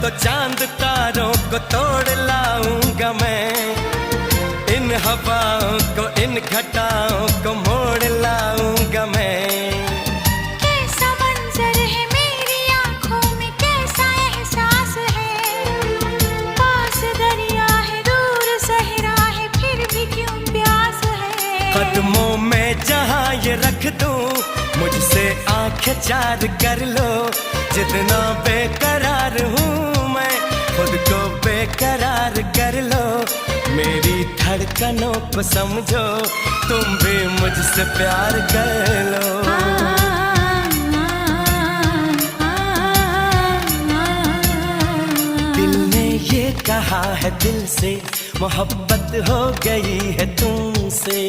तो चांद तारों को तोड़ लाऊंगा मैं। इन हवाओं को, इन घटाओं को मोड़ लाऊंगा मैं। कैसा मंजर है मेरी आंखों में, कैसा एहसास है। पास दरिया है, दूर सहरा है, फिर भी क्यों प्यास है। कदमों में जहां ये रख दूं, मुझसे आंखें चार कर लो। जितना बेकरार हूं मैं, खुद को बेकरार कर लो। मेरी धड़कनों को समझो, तुम भी मुझसे प्यार कर लो। दिल ने ये कहा है दिल से, मोहब्बत हो गई है तुमसे।